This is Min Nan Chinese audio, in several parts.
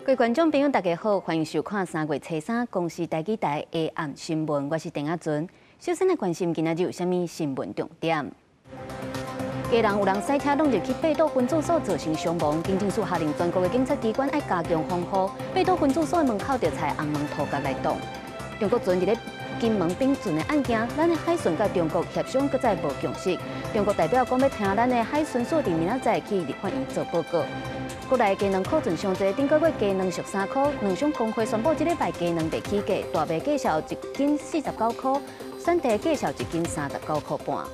各位觀眾朋友，大家好，歡迎收看3月初三公視台語台下暗新聞，我是鄧阿尊。首先來關心今仔日有啥物新聞重點。基隆有人駛車挵入去百度分駐所造成傷亡，警政署下令全國的警察機關愛加強防護，百度分駐所的門口著採紅毛塗膠來擋。中國船佇咧金門並船的案件，咱的海巡佮中國協商閣再無共識。中國代表講欲聽咱的海巡署佇明仔載去立法院做報告。國內雞卵庫存傷濟，頂個月雞卵俗3箍，卵商公會宣布這禮拜雞卵袂起價，大麥價數一斤49箍，產地價數一斤39箍半。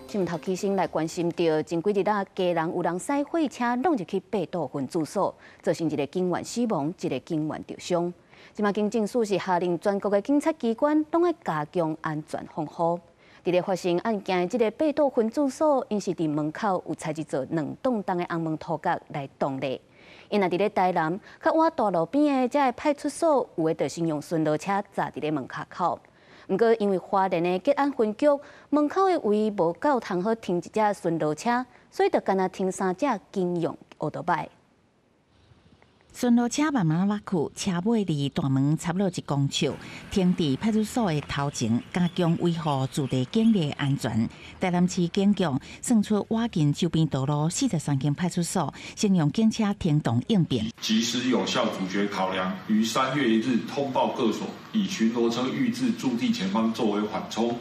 新聞頭起先來關心著，前幾日啊，基隆有人駛貨車挵入去百度分駐所，造成一个警員死亡，一个警員著傷。這馬警政署是下令全國的警察機關攏愛加強安全防護。佇咧發生案件的這个百度分駐所，𪜶是佇門口有採一座2棟重的紅毛塗膠來擋咧。𪜶若佇咧台南較倚大路邊的這个派出所，有的就先用巡邏車閘佇咧門跤口。毋過因為花蓮的吉安分局門口的位無夠通好停一隻巡邏車，所以就干焦停三隻警用歐多擺。巡邏車慢慢落去，車尾離大門差不多1公尺，停佇派出所的頭前，加強維護駐地警力安全。台南市警局算出倚近周邊道路43間派出所，先用警車停擋應變。及時有效阻絕考量，於3月1日通報各所，以巡邏車預置駐地前方作為緩衝。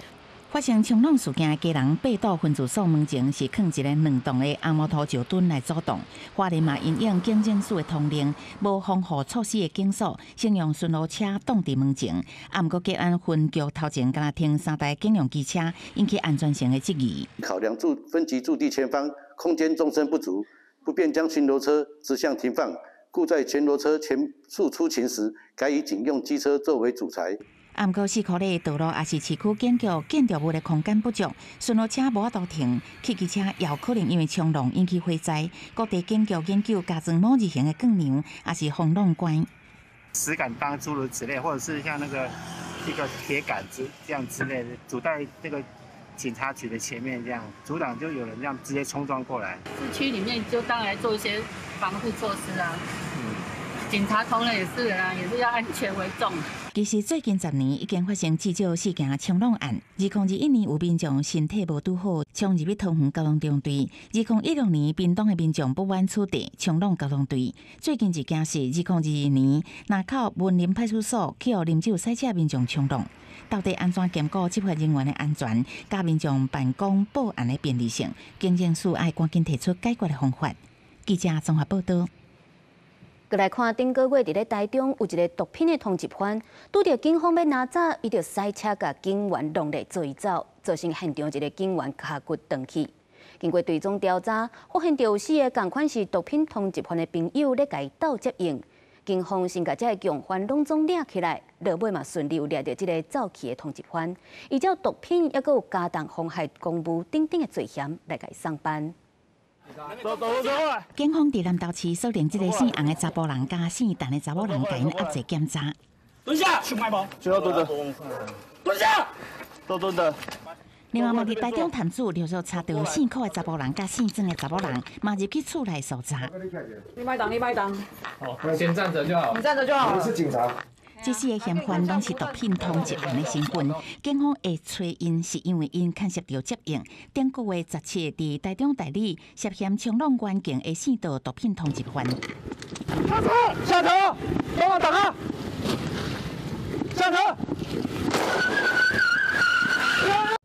發生衝撞事件的基隆百度分駐所門前是囥一个2棟的紅毛塗石墩來阻擋。花蓮嘛因應警政署的通令，無防護措施的警所，先用巡邏車擋佇門前。啊，毋過吉安分局頭前干焦停三台警用機車，引起安全性的質疑。考量駐分局駐地前方空間縱深不足，不便將巡邏車直向停放，故在巡邏車全數出勤時，改以警用機車作為主材。啊，毋過4箍里的道路也是市區警局建築物的空間不足，巡邏車無法度停，汽機車也有可能因為衝撞引起火災。各地警局研究加裝某字形的鋼梁，抑是防撞桿。石敢當諸如此類，或者是像那個一個鐵桿子這樣之類的，阻在那個警察局的前面，這樣阻擋就有人這樣直接衝撞過來。市區裡面就當然做一些防護措施啊。警察同仁也是啊，也是要安全為重。其實最近10年已經發生至少四件衝撞案。2021年有民眾身體無拄好，衝入去桃園交通中隊。2016年屏東的民眾不滿取締，衝撞交通隊。最近一件是2022年，林口文林派出所去予啉酒駛車民眾衝撞。到底按怎兼顧執法人員的安全，佮民眾辦公報案的便利性，警政署愛趕緊提出解決的方法。記者綜合報道。閣來看頂個月佇咧台中有一个毒品的通緝犯，拄著警方欲拿走，伊就駛車共警員挵咧做伊走，造成現場一个警員跤骨斷去。經過追蹤調查，發現著有四个仝款是毒品通緝犯的朋友咧共伊鬥接應。警方先共這个共犯攏總掠起來，落尾嘛順利有掠著這个走去的通緝犯，依照毒品抑閣有加重妨害公務等等的罪嫌來共伊送辦。警方佇南投市鎖定這个姓洪的查埔人佮姓陳的查某人，共𪜶押坐檢查。蹲下，需要蹲的。蹲下，都蹲的。另外，嘛佇台中潭子陸續查著姓柯的查埔人佮姓曾的查某人，嘛入去厝內搜查。你麥擋，你麥擋。好，先站著就好。你站著就好。我是警察。這四个嫌犯攏是毒品通緝案的身份，警方會揣𪜶是因為𪜶牽涉著接應。頂個月17佇台中大里涉嫌衝撞員警的姓杜毒品通緝犯。下車，下車，幫我擋啊！下車。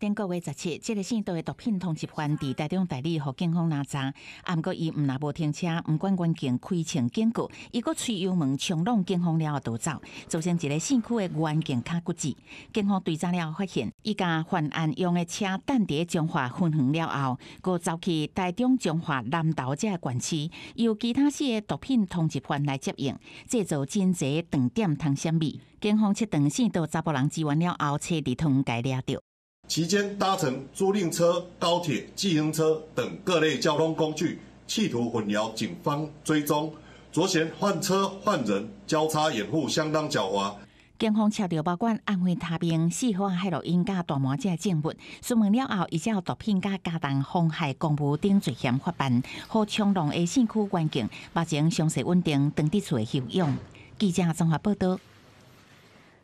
頂個月17，這个姓杜的毒品通緝犯佇台中大里予警方攔查，啊，毋過伊毋若無停車，毋管員警開槍警告，伊閣催油門衝撞警方了後逃走，造成一个姓區的員警跤骨折。警方追查了後發現，伊共犯案用的車等佇彰化分園了後，閣走去台中彰化南投這个縣市，由其他四个毒品通緝犯來接應，製造真濟斷點通險物。警方切斷姓杜查埔人支援了後，揣佇桃園共掠著。期間搭乘租賃車、高鐵、計程車等各類交通工具，企圖混淆警方追蹤，酌嫌換車換人，交叉掩護相當狡猾。警方查著包括安非他命、4號海洛因佮大麻這證物，詢問了後，依照毒品佮加重妨害公務等罪嫌發辦，予衝浪的社區環境目前相勢穩定，轉佇厝休養。記者綜合報道。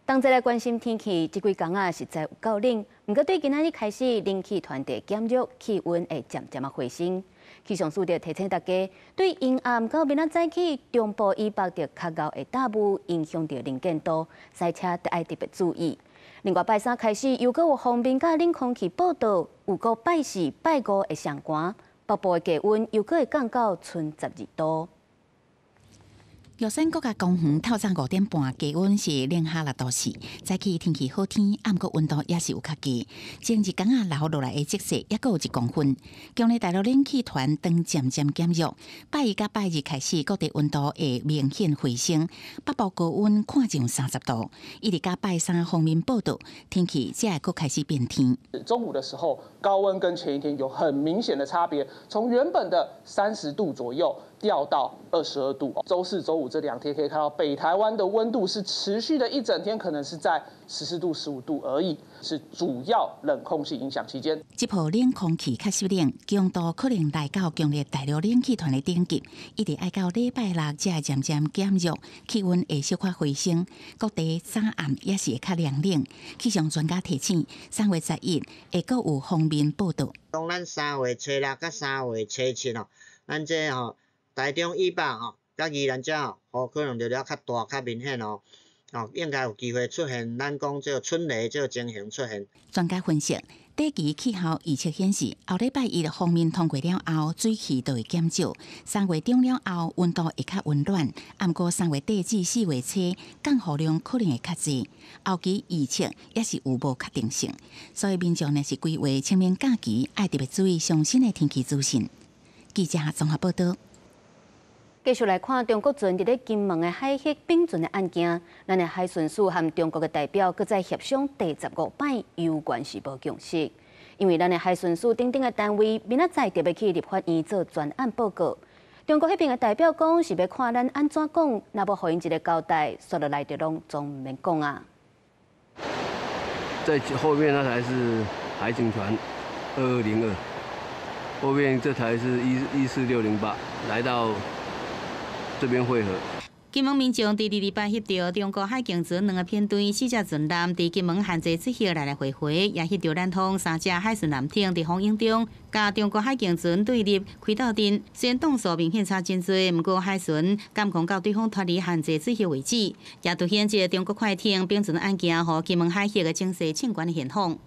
同齊來關心天氣，這幾工啊實在有夠冷。毋過對今仔日開始，冷氣團會減弱，氣溫會漸漸仔回升。氣象署就提醒大家，對陰暗到明仔早起，中部以北就較𠢕會大霧，影響著能見度，駛車著愛特別注意。另外拜三開始，又閣有鋒面佮冷空氣報到，有閣拜四、拜五會上寒，北部的低溫又閣會降到賰12度。玉山國家公園透早5點半，低溫是零下6度4。早起天氣好天，毋過溫度也是有較低。前一工仔留落來的積雪，猶閣有1公分。強烈大陸冷氣團當漸漸減弱，拜一佮拜二開始，各地溫度會明顯回升。北部高溫看上30度，一直到拜三鋒面報到，天氣才會閣開始變天。中午的時候，高溫跟前一天有很明顯的差別，從原本的30度左右掉到22度。週四、週五這2天可以看到北台灣的溫度是持續的一整天，可能是在14度、15度而已，是主要冷空氣影響期間。這波冷空氣較濕冷，強度可能來到強烈大陸冷氣團的頂級，一直愛到禮拜六才會漸漸減弱，氣溫會小可回升。各地早暗也是會較涼冷。氣象專家提醒，3月11會閣有鋒面報到。當咱3月初6佮3月初7哦，咱這吼台中以北吼，佮宜蘭這吼雨可能就了較大、較明顯哦，哦，應該有機會出現咱講這個春雷這個情形出現。專家分析，短期氣候預測顯示，後禮拜一鋒面通過了後，水汽就會減少。3月中了後，溫度會較溫暖。毋過3月底至4月初，降雨量可能會較濟。後期預測也是有無確定性，所以民眾若是規劃清明假期，愛特別注意上新的天氣資訊。記者綜合報道。繼續來看中國船佇咧金門的海域併船的案件，咱的海巡署和中國的代表閣再協商第十五擺，猶原是無共識。因為咱的海巡署等等的單位，明仔載著欲去立法院做專案報告。中國彼邊的代表講是欲看咱按怎講，若無予𪜶一个交代，煞落來就攏總毋免講啊。在後面那台是海警船2202，後面這台是14608，來到這邊會合。金門民眾佇二二八翕著中國海警船兩个編隊四隻船艦佇金門限制水域來來回回，也翕著咱方三隻海巡艦艇佇風湧中，佮中國海警船對立開鬥陣。雖然檔數明顯差真濟，毋過海巡監控到對方脫離限制水域為止，也凸顯這个中國快艇併船案件，予金門海域的情勢衝懸的現況。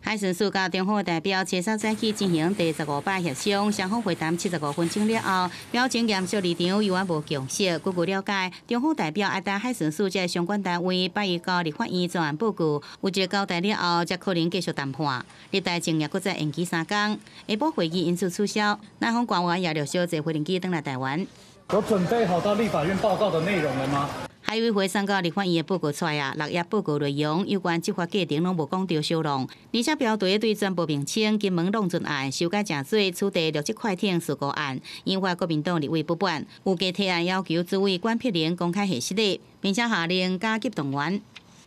海巡署佮中方的代表，初三早起進行第十五擺協商，雙方會談75分鐘了後，表情嚴肅離場，猶原無共識。根據了解，中方代表愛等海巡署這相關單位拜一到立法院專案報告，有一个交代了後，才可能繼續談判。立台證也閣再延期3工，下晡會議因此取消。南方官員也陸續坐飛機轉來台灣。有準備好到立法院報告的內容了嗎？海委會送到立法院的報告出來啊，6頁報告內容有關執法過程攏無講著小弄，而且標題對全部名稱金門弄船案修改成做取締六隻快艇事故案，引發國民黨立委不滿，有加提案要求主委管碧玲公開核實的，並且下令加急動員。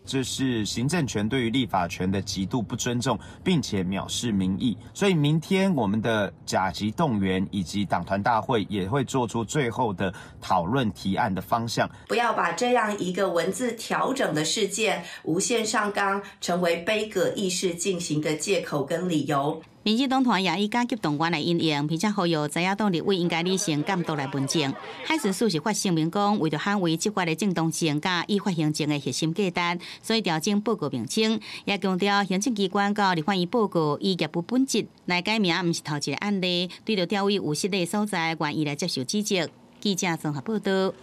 這是行政權對於立法權的極度不尊重，並且藐視民意。所以明天我們的甲級動員以及黨團大會也會做出最後的討論提案的方向。不要把這樣一個文字調整的事件無限上綱，成為杯葛議事進行的借口跟理由。民進黨團也以加急動員來因應，並且呼籲在野黨立委應該理性監督來問政。海巡署是發聲明講，為著捍衛執法的正當性佮依法行政的核心價值，所以調整報告名稱，也強調行政機關到立法院報告以業務本質來改名，毋是頭一个案例。對著調位有失禮所在，願意來接受指責。記者綜合報道。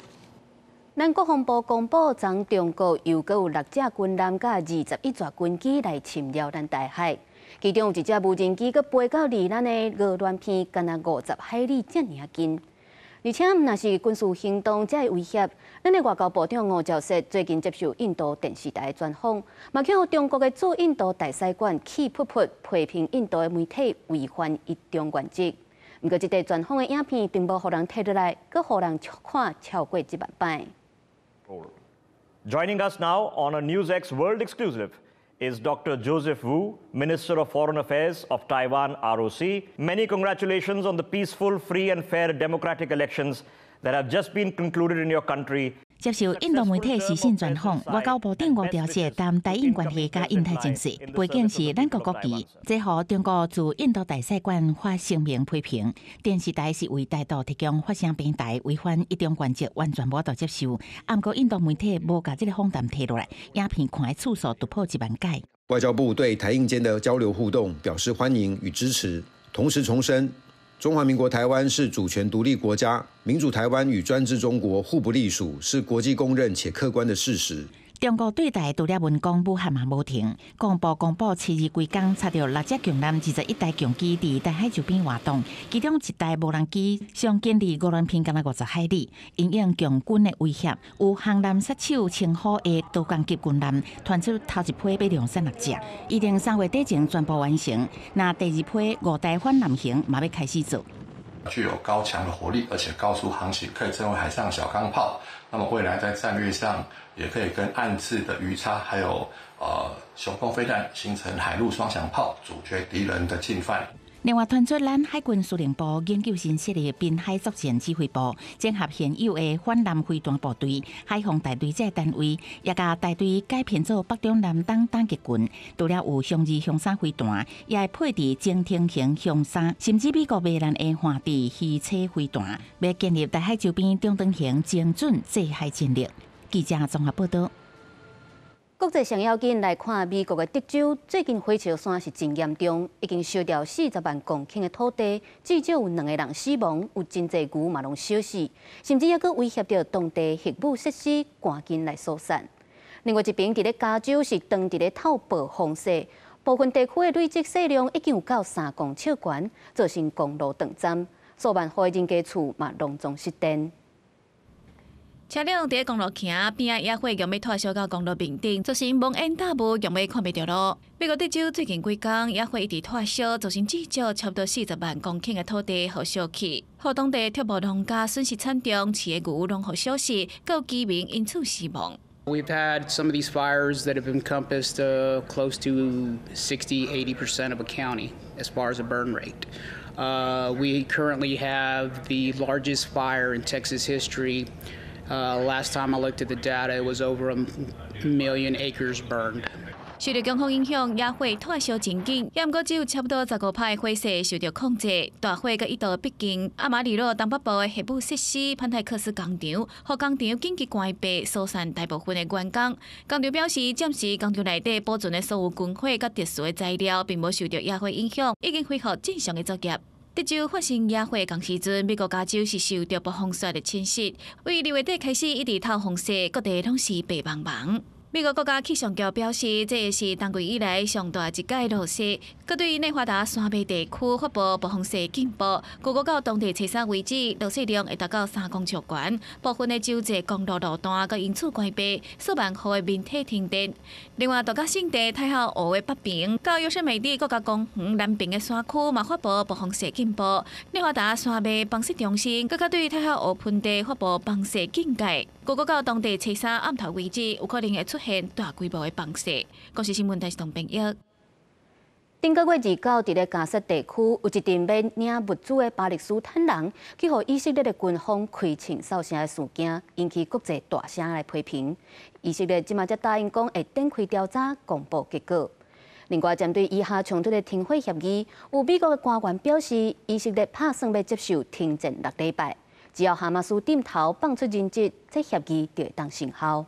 咱國防部公布，昨中國又閣有六隻軍艦佮21座軍機來侵擾咱台海，其中有一隻無人機閣飛到離咱的鵝鑾鼻，敢若50海里遮爾近。而且，毋若是軍事行動才會威脅，咱的外交部長吳釗燮最近接受印度電視台的專訪，嘛予中國的駐印度大使館氣噗噗，批評印度的媒體違反一中原則。毋過，這塊專訪的影片並無予人提落來，閣予人看超過一萬擺。Joining us now on a NewsX World exclusive is Dr. Joseph Wu, Minister of Foreign Affairs of Taiwan ROC. Many congratulations on the peaceful, free and fair democratic elections that have just been concluded in your country. 接受印度媒體時信專訪，外交部長吳釗燮談台印關係佮印太情勢，背景是咱國國旗，這予中國駐印度大使館發聲明批評，電視台是為台獨提供發聲平台，違反一中原則，完全無法度接受。毋過印度媒體無共這个訪談提落來，影片看的次數突破1萬擺。外交部對台印間的交流互動表示歡迎與支持，同時重申，中華民國台灣是主權獨立國家，民主台灣與專制中國互不隸屬，是國際公認且客觀的事實。中國對台除了文攻武嚇嘛無停，國防部公布七日規工查著六隻共艦21台共機佇台海周邊活動，其中一台無人機上近離鵝鑾鼻敢若50海里，因應共軍的威脅，有航艦殺手稱呼的刀江級軍艦傳出頭一批欲量產六隻，預定3月底前全部完成。那第二批五台反艦型嘛欲開始做。具有高強的火力，而且高速航行，可以稱為海上小鋼炮。那麼未來在戰略上，也可以跟岸置的魚叉，還有雄風飛彈形成海陸雙響炮，阻絕敵人的進犯。另外，傳出咱海軍司令部研究新設立濱海作戰指揮部，整合現有的反艦飛彈部隊、海防大隊這个單位，也共大隊改編做北中南東打擊群。除了有雄二、雄三飛彈，也會配置潛艇型雄三，甚至美國馬蘭的環地魚叉飛彈，欲建立台海周邊中長型精準制海戰力。記者綜合報導。國際上要緊來看，美國的德州最近火燒山是真嚴重，已經燒掉40萬公頃的土地，至少有兩個人死亡，有真濟牛嘛攏燒死，甚至猶閣威脅著當地核武設施，趕緊來疏散。另外一邊，佇咧加州是當地咧透暴風雪，部分地區的累積雪量已經有到3公尺懸，造成公路斷層，數萬戶的人家厝嘛攏總失電。車輛佇公路行，邊仔野火強欲拖燒到公路面頂，造成濃煙大霧，強欲看袂著路。美國德州最近幾工野火一直拖燒，造成至少差不多40萬公頃的土地予燒去，予當地特無農家損失慘重，飼的牛攏予燒死，閣有居民因此死亡。 We've had some of these fires that have encompassed close to 60, 80% of a county as far as a burn rate. We currently have the largest fire in Texas history. Last time I looked at the data, it was over a million acres burned. 受著強風影響，野火拖燒真緊，猶毋過只有差不多15%的火勢受著控制。大火閣一度逼近阿馬里洛東北部的核武設施潘泰克斯工廠，予工廠緊急關閉，疏散大部分的員工。工廠表示，暫時工廠內底保存的所有軍火佮特殊的材料，並無受著野火影響，已經恢復正常的作業。德州發生野火仝時陣，美國加州是受著暴風雪的侵襲，為2月底開始一直透風雪，各地攏是白茫茫。美國國家氣象局表示，這是冬季以來上大一擺落雪。閣對內華達山脈地區發布暴風雪警報，估計到當地初三為止，落雪量會達到3公尺懸，部分的州際公路路段閣因此關閉，數萬戶的民宅停電。另外，度假勝地太浩湖的北邊，到優勝美地國家公園南邊的山區嘛發布暴風雪警報。內華達山脈崩雪中心閣較對太浩湖盆地發布崩雪警戒，估計到當地初三暗頭為止，有可能會出現大規模的崩雪。公視新聞台是董編譯。頂個月29，佇咧加薩地區有一陣欲領物資的巴勒斯坦人，去予以色列的軍方開槍掃射的事件，引起國際大聲來批評。以色列這馬才答應講會展開調查，公布結果。另外，針對以哈衝突的停火協議，有美國的官員表示，以色列拍算欲接受停戰6禮拜，只要哈馬斯點頭放出人質，這協議就會當生效。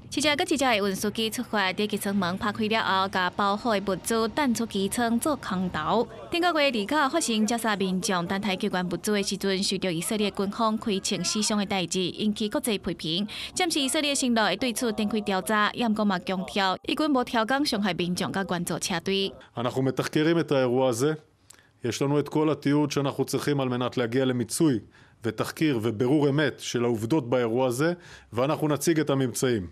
一隻閣一隻的運輸機出發，佇機艙門拍開了後，共包好的物資彈出機艙做空投。頂個月29發生加沙民眾等待救援物資的時陣，受著以色列軍方開槍死傷的代誌，引起國際批評。暫時以色列承諾會對此展開調查，也毋過嘛強調，以軍無刁工傷害民眾佮援助車隊。 אנחנו מתחקרים את האירוע הזה. יש לנו את כל התיעוד שאנחנו צריכים על מנת להגיע למיצוי ותחקיר ובירור אמת של העובדות באירוע הזה, ואנחנו נציג את הממצאים.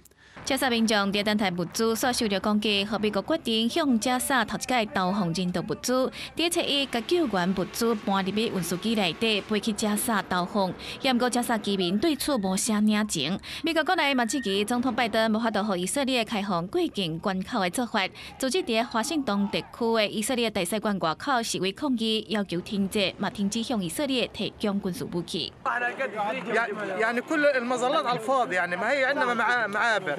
加沙民眾佇等待物資，煞受著攻擊，予美國決定向加沙頭一擺投放人道物資。佇七一共救援物資搬入去運輸機內底，飛去加沙投放。也毋過加沙居民對此無啥領情。美國國內嘛質疑總統拜登無法度予以色列開放過境關口的做法，組織佇華盛頓特區的以色列大使館外口示威抗議，要求停戰，嘛停止向以色列提供軍事武器。 يعني كل المظلات على الفاضي يعني ما هي عندنا معابر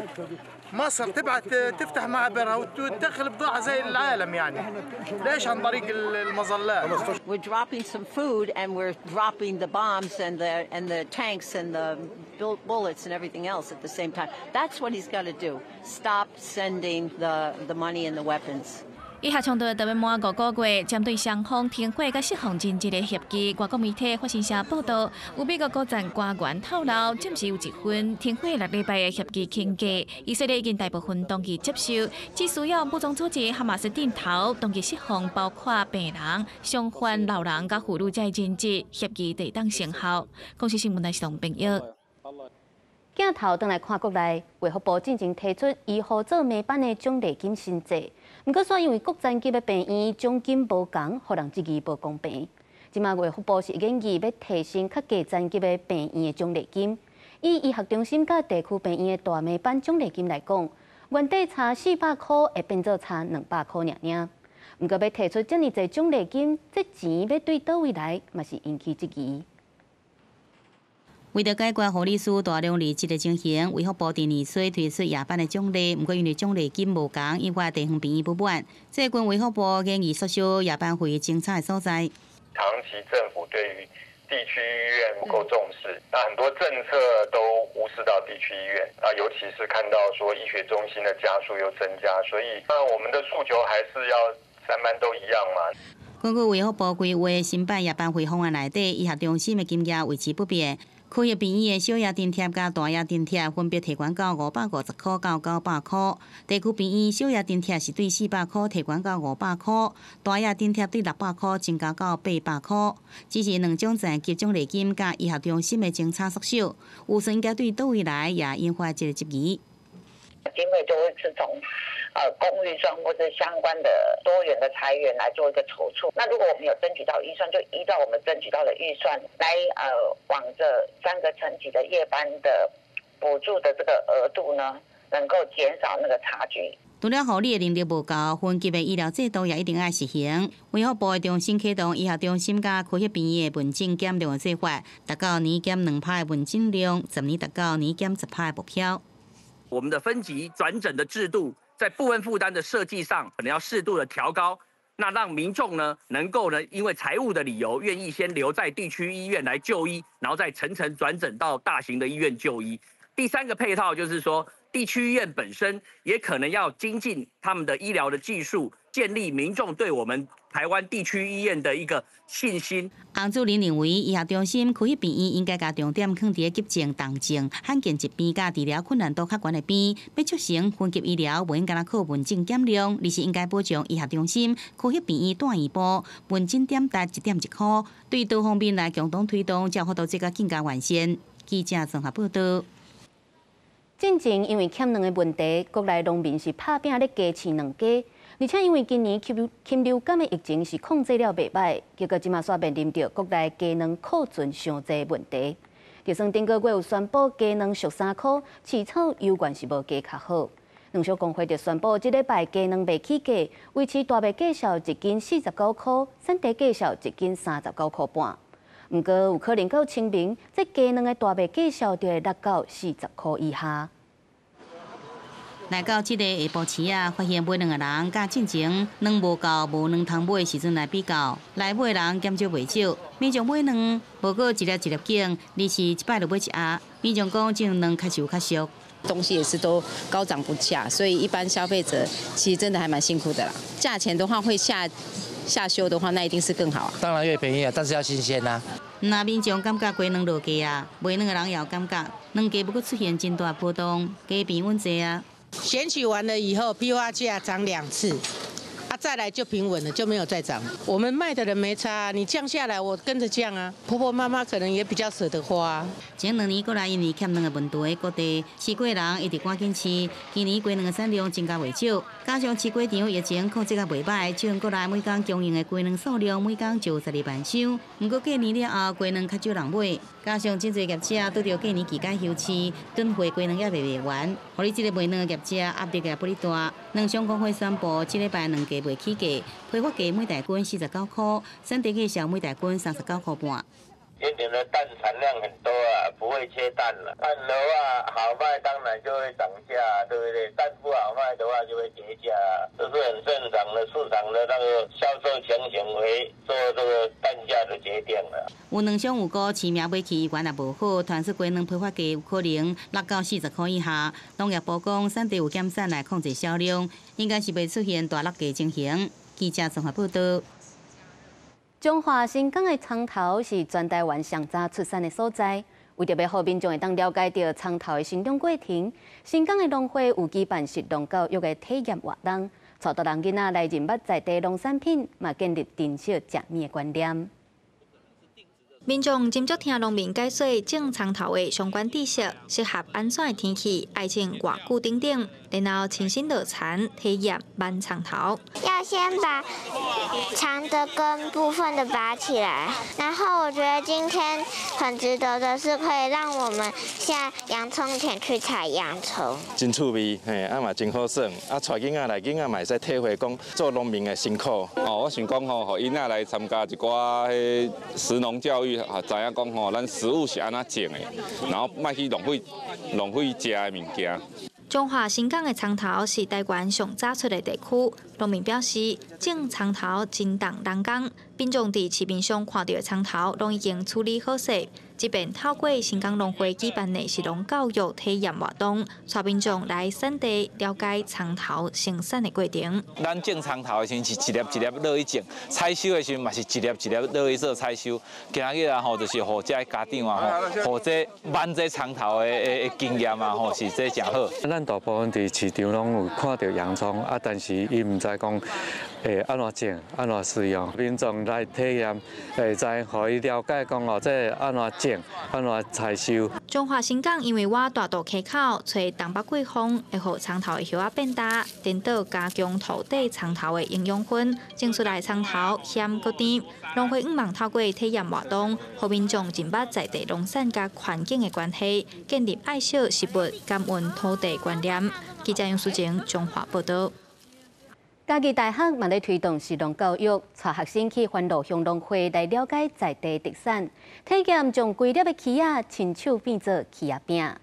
مصر تبعت تفتح معابرها وتدخل بضاعة زي العالم يعني ليش عن طريق المظلات؟ We're dropping some food and we're dropping the bombs and the tanks and the bullets and everything else at the same time. That's what he's got to do. Stop sending the money and the weapons. 以哈衝突就欲滿5個月，針對雙方停火佮釋放人質的協議，外國媒體法新社報道，有美國高層官員透露，暫時有一份停火6禮拜的協議傾價，以色列已經大部分同意接受，只需要武裝組織哈馬斯陣頭同意釋放包括病人、傷患、老人佮婦女這人質，協議就會當生效。公視新聞台是董朋友。鏡頭轉來看國內，衛福部進前提出醫護做晚班的獎勵金新制，毋過煞因為各層級的病院獎金無仝，予人質疑無公平。這馬衛福部是研議欲提升較低層級的病院的獎勵金，以醫學中心佮地區病院的大晚班獎勵金來講，原底差400箍會變做差200箍爾爾。毋過欲提出遮爾濟獎勵金，這錢欲對佗位來，嘛是引起質疑。為著解決護理師大量離職的情形，衛福部佇年初推出夜班的獎勵，毋過因為獎勵金無仝，引發地方病院不滿。最近衛福部研議縮小夜班費徵差的所在。長期政府對於地區醫院不夠重視，那很多政策都無視到地區醫院，啊，尤其是看到說醫學中心的家數又增加，所以那我們的訴求還是要三班都一樣嘛。根據衛福部規劃新版夜班費方案內底，醫學中心的金額維持不變。區域病院的小夜津貼佮大夜津貼分別提懸到550箍到900箍，地區病院小夜津貼是對400箍提懸到500箍，大夜津貼對600箍增加到800箍。只是兩種層級獎勵金佮醫學中心的政策縮小，預算應該對佗位來也引發這个質疑。經費就會是從公預算或者相關的多元的財源來做一個籌措。那如果我們有爭取到預算，就依照我們爭取到的預算來往這三個層級的夜班的補助的這個額度呢，能夠減少那個差距。除了護理的能力無夠，分級的醫療制度也一定愛實行。衛福部會重新啟動醫學中心佮區域病院的門診減量的計劃，達到年減2%的門診量，10年達到年減10%的目標。我們的分級轉診的制度，在部分負擔的設計上，可能要適度的調高，那讓民眾呢能夠呢因為財務的理由，願意先留在地區醫院來就醫，然後再層層轉診到大型的醫院就醫。第三個配套就是說，地區醫院本身也可能要精進他們的醫療的技術，建立民眾對我們台灣地區醫院的一個信心。洪主任認為，醫學中心、區域病院應該共重點放佇急症、重症、罕見疾病佮治療困難度較懸的病，欲促成分級醫療，無應該靠門診減量，而是應該保障醫學中心、區域病院住院部門診點達1.1箍，對多方面來共同推動，才有法度做甲更加完善。記者綜合報道。進前因為欠卵的問題，國內農民是拍拚咧加飼卵雞，而且因為今年禽流感的疫情是控制了袂䆀，結果這馬煞面臨著國內雞卵庫存傷濟問題。就算頂個月有宣布雞卵俗3箍，市場猶原是無加較好。卵商公會就宣布，這禮拜雞卵袂起價，維持大麥價數一斤49箍，產地價數一斤39.5箍。毋過有可能到清明，這雞卵的大麥價數就會落到40箍以下。來到這個下晡市仔，發現買卵的人，佮進前卵無夠、無卵通買的時陣來比較，來買的人減少袂少。民眾買卵，無閣一粒一粒揀，而是一擺就買一盒。民眾講，這種卵確實有較俗。東西也是都高漲不下，所以一般消費者其實真的還蠻辛苦的啦。價錢的話會下修的話，那一定是更好啊。當然越便宜啊，但是要新鮮啊。若民眾感覺雞卵落價啊，賣卵的人也有感覺，卵價欲閣出現真大波動，雞變穩濟啊。選舉完了以後，批發價漲兩次，啊，再來就平穩了，就沒有再漲。我們賣的人沒差，你降下來，我跟着降啊。婆婆媽媽可能也比較捨得花。前兩年過來，因為欠卵的問題，各地飼雞人一直趕緊飼。今年雞卵的產量增加袂少，加上飼雞場疫情控制較袂䆀，轉過來每工供應的雞卵數量每工就12萬箱。毋過過年了後，雞卵較少人買，加上真濟業者拄著過年期間休市，囤貨雞卵也賣袂完，予你這個賣卵的業者壓力也不哩大。卵商公會宣布，這禮拜卵價袂起價，批發價每大斤49箍，產地價銷每大斤39箍半。今年的蛋產量很多啊，不會缺蛋了。蛋的話好賣，當然就會漲價，對不對？蛋不好賣的話就會跌價，這是很正常的，市場的那個銷售情形為做這個蛋價的決定了。有卵商有估市名買起原也無好，傳出雞卵批發價有可能落到40箍以下。農業部講產地有減產來控制銷量，應該是袂出現大落價情形。記者綜合報道。彰化新港的蔥頭是全台灣上早出產的所在，為著欲予民眾會當了解著蔥頭的生長過程，新港的農會有舉辦食農教育的體驗活動，帶大人囡仔來認捌在地農產品，嘛建立珍惜食物的觀念。民眾斟酌聽農民解說種蔥頭的相關知識，適合按怎的天氣，愛種偌久等等，然後親身落田體驗挽蔥頭。要先把長的根部分的拔起來，然後我覺得今天很值得的是，可以讓我們下洋蔥田去採洋蔥。真趣味，嘿，啊嘛真好耍，啊帶囡仔來，囡仔嘛會使體會講做農民的辛苦。哦，我想講吼，予囡仔來參加一寡彼食農教育。知影講吼，咱食物是按怎種的，然後莫去浪費食的物件。彰化新港的蔥頭是台灣上早出的地區，農民表示，種蔥頭真重人工，民眾佇市面上看著的蔥頭，攏已經處理好勢。這遍透過新港農會舉辦的食農教育體驗活動，帶民眾來產地了解蔥頭生產的過程。咱種蔥頭的時陣是一粒一粒落去種，採收的時陣嘛是一粒一粒落去做採收。今日啊吼，就是予這家長啊吼，予這挽這蔥頭的經驗啊吼，是這誠好。咱大部分佇市場攏有看著洋蔥啊，但是伊毋知講會按怎種、按怎使用。民眾來體驗，會知予伊了解講哦，這按怎種。按怎採收。彰化新港因為倚大肚溪口，吹東北季風，會予蔥頭的葉仔變焦，顛倒加強土地蔥頭的營養分，種出來蔥頭鹹閣甜。農會向望透過體驗活動，予民眾認捌在地農產佮環境的關係，建立愛惜食物、感恩土地觀念。記者楊淑晴彰化報導。嘉義大學嘛咧推動食農教育，帶學生去番路鄉農會來了解在地特產，體驗將規粒的柿仔親手變做柿仔餅。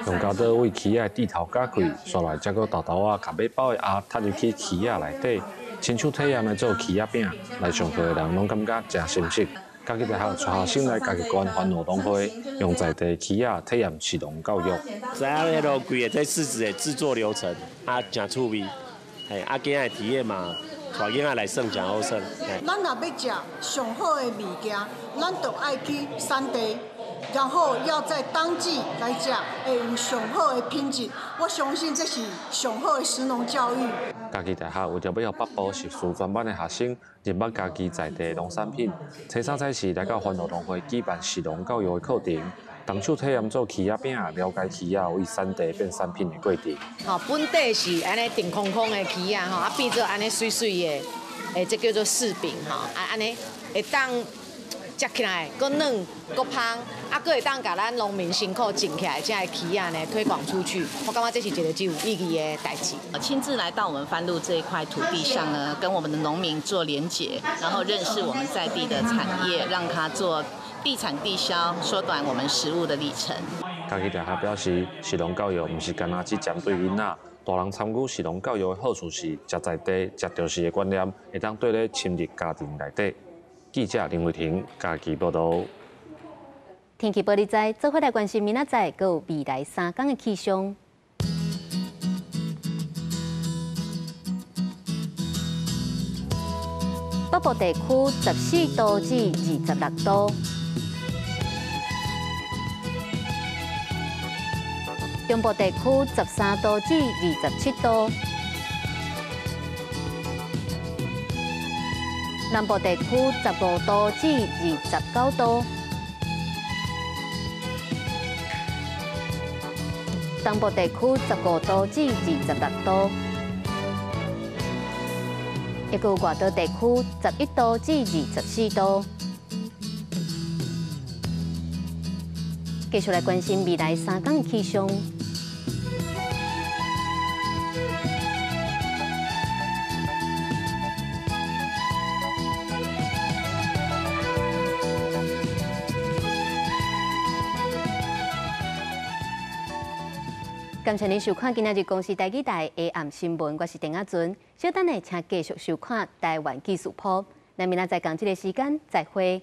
用鉸刀為柿仔的蒂頭鉸開，煞來才閣沓沓仔，共欲包的餡插入去柿仔內底，親手體驗來做柿仔餅，來上課的人攏感覺誠心適。嘉義大學帶學生來嘉義縣番路農會，用在地柿仔體驗食農教育。知影彼落規个這柿子的製作流程，啊，誠趣味，嘿，啊，囝仔體驗嘛，帶囡仔來耍誠好耍。咱若欲食上好的物件，咱就愛去產地，然後要在當季來食，會有上好的品質。我相信這是上好的食農教育。嘉義大學為著欲予北部碩士專班的學生認捌家己在地農產品，初三早市來到番路農會舉辦食農教育的課程，動手體驗做柿仔餅，了解柿仔為產地變產品的過程。吼，本底是按呢定空空的柿仔吼，啊變做按呢媠媠的，欸，這叫做柿餅吼，啊按呢會當食起來閣軟閣芳，啊閣會當共咱農民辛苦種起來這个柿仔呢推廣出去，我感覺這是一個真有意義的代誌。親自來到我們番路這一塊土地上呢，跟我們的農民做連結，然後認識我們在地的產業，讓他做地產地銷，縮短我們食物的里程。嘉義大學表示，食農教育毋是干焦只針對囡仔，大人參與食農教育的好處是，食在地、食著食的觀念，會當綴咧深入家庭內底。記者林慧婷嘉義報導。天氣報你知，做伙來關心明仔載閣有未來3天的氣象。北部地區14度至26度，中部地區13度至27度，南部地區15度至29度，東部地區15度至26度，一個外島地區11度至24度。繼續來關心未來三天的氣象。感謝您收看今仔日公視台語台下暗新聞，我是鄧阿尊。稍等下，請繼續收看台灣技術鋪。咱明仔載仝這个時間再會。